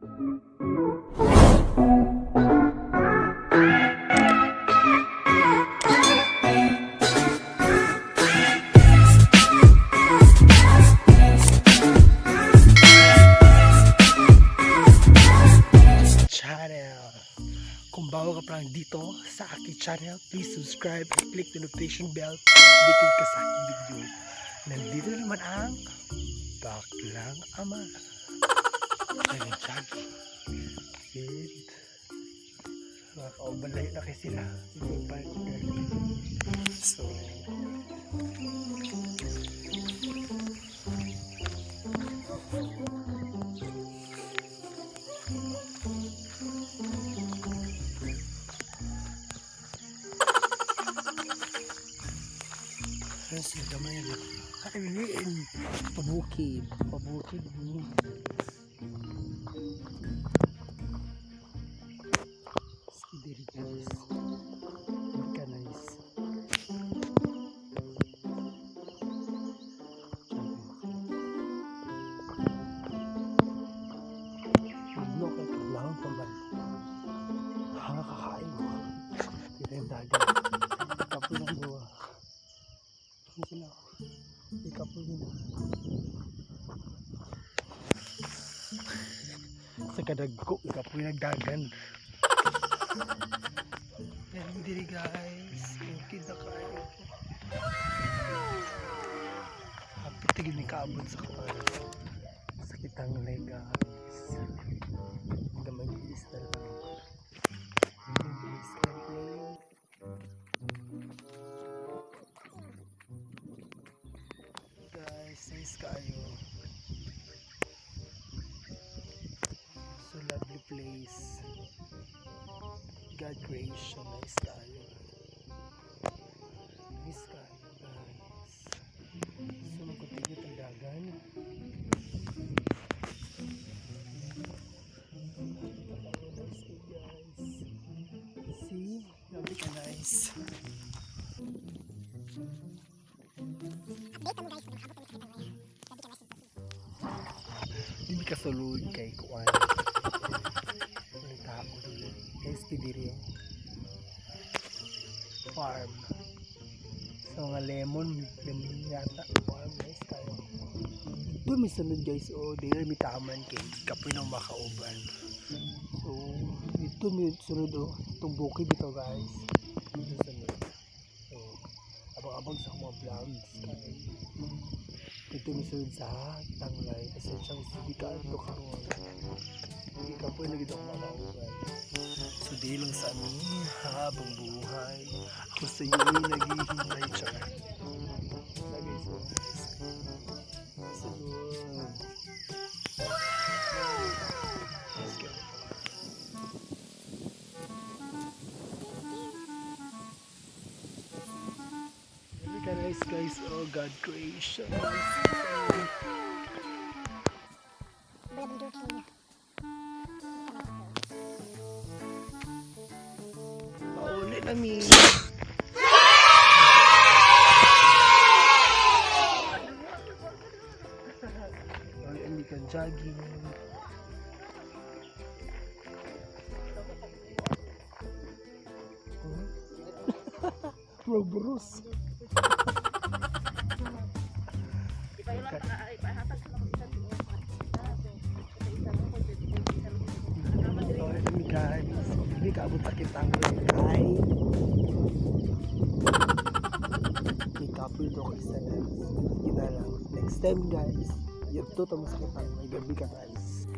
Channel. Kung bago ka pa lang dito sa aking channel, please subscribe and click the notification bell para updated ka sa aking video. Nandito naman ang Baklang Ama. Nag-jogging. With mga kauban, layo na kayo sila. Yung partner. So, ayun sila gamay na. Ay, pabukid. Pabukid ni. Skidiri guys. Hindi ka nice. Ano kay kailangan pa ba? Hanga kakain mo. Dito yung dagat. Kapoy ng buwa. Ano sila? Ikapoy nila. Sa kadagko, ikapoy nagdagan. Pero diri guys, bukid na kayo. Hapit tigil ni kaabot sa kuwan. Sa kitang guys. Gamay bilis na lang. Bilis na lang. Guys, nice kaayo. So lovely place. God creation, nice kaayo. Nice kaayo guys. So mag-continue tang dagan. Nice guys. See? Lovely ka nice. Update kami guys, pag nakaabot kami sa Kitanglay. Grabe ka nice. Hindi ka sulod kay kuan. May tao dili. Guys, kidiri oh. Farm. So mga lemon, lemon yata. Farm guys kayo. Ito may sunod guys oh, dili may taman kay kapoy ng makauban. So ito may sunod oh, itong bukid dito guys. Ito sunod. So abang-abang sa mga vlogs kay dito may sunod sa Tanglay kasi siyang hindi ka ito karon. Hindi ka po lagi ako makauban. So di lang sa amin habang buhay. Ako sa iyo ay naghihintay char. Lagay sa sunod. Let's go. Look at nice guys. Oh, God creation. Bulabundukin. Pauli na mi. Ay, ami ka jogging. Huh? Robrus. Pauli na mi guys. Hindi ka abot sa kitang ay. Kay kapoy do kay sa Kita lang. Next time guys. Yadto ta mo sa kitang may gabi ka guys.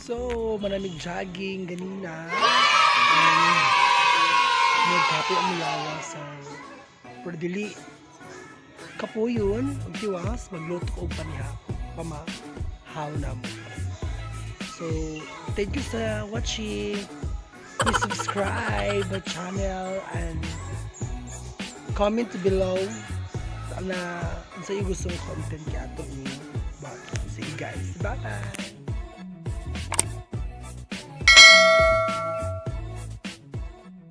So, manamig jogging ganina. Nagkape ang milawa sa pero dili kapuyon og tiwas magluto ko og paniha pamahaw na mo. So, thank you sa watching. Please subscribe my channel and comment below na unsa yung gustong content kay ato ni. Sige guys, bye!